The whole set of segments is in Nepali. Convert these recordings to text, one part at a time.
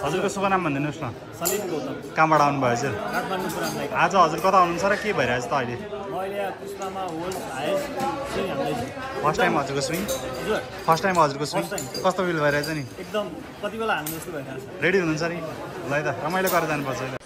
हजुरको शुभ नाम भनिदिनुहोस् न। सलिम गौतम। कहाँबाट आउनुभयो हजुर? काठमाडौँ पुरानो। आज हजुर कता हुनुहुन्छ र के भइरहेछ त अहिले? मैले पुस्तामा होल हाइस्ट स्विङ हान्दैछु। फर्स्ट टाइम हजुरको स्विङ? हजुर फर्स्ट टाइम हजुरको स्विङ? कस्तो फिल भइरहेछ नि? एकदम कति बेला हान्नु जस्तो भइरहेको छ। रेडी हुनुहुन्छ नि? ल त रमाइलो गरेर जानुपर्छ है।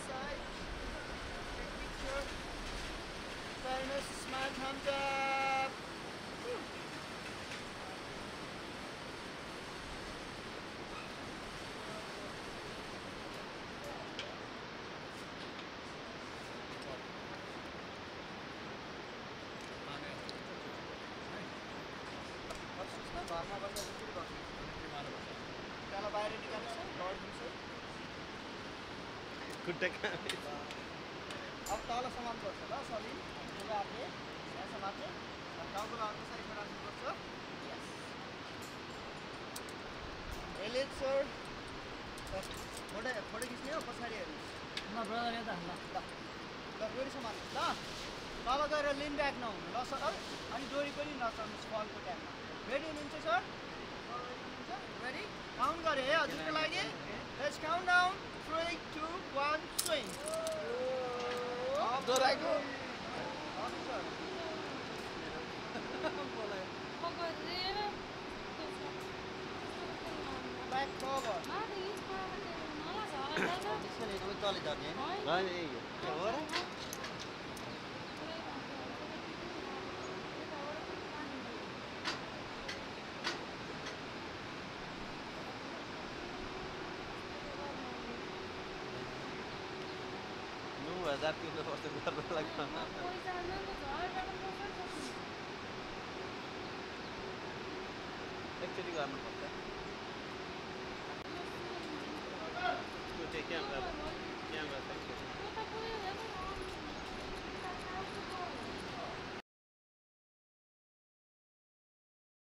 अब तल समात्नुपर्छ ल सलिम हातले यहाँ समात्ने टाउको अर्को साइडमा राख्नुपर्छ यस एलेट सर फोटो खिच्ने हो पछाडि हेर्नुहोस् ल ब्रदर यता ल ल डोरी समात्नु ल तल गएर लिन ब्याक नहुनु ल सर अनि डोरी पनि नचल्नुहोस् फलको टाइममा रेडी हुनुहुन्छ सर रेडी काउन्ट गरे है हजुरको लागि लेट्स काउन्ट डाउन 3 2 1 स्विङ दोहोऱ्याएको ब्याक कभर तले झर्ने हो र एकचोटि गर्नुपर्छ त्यो चाहिँ के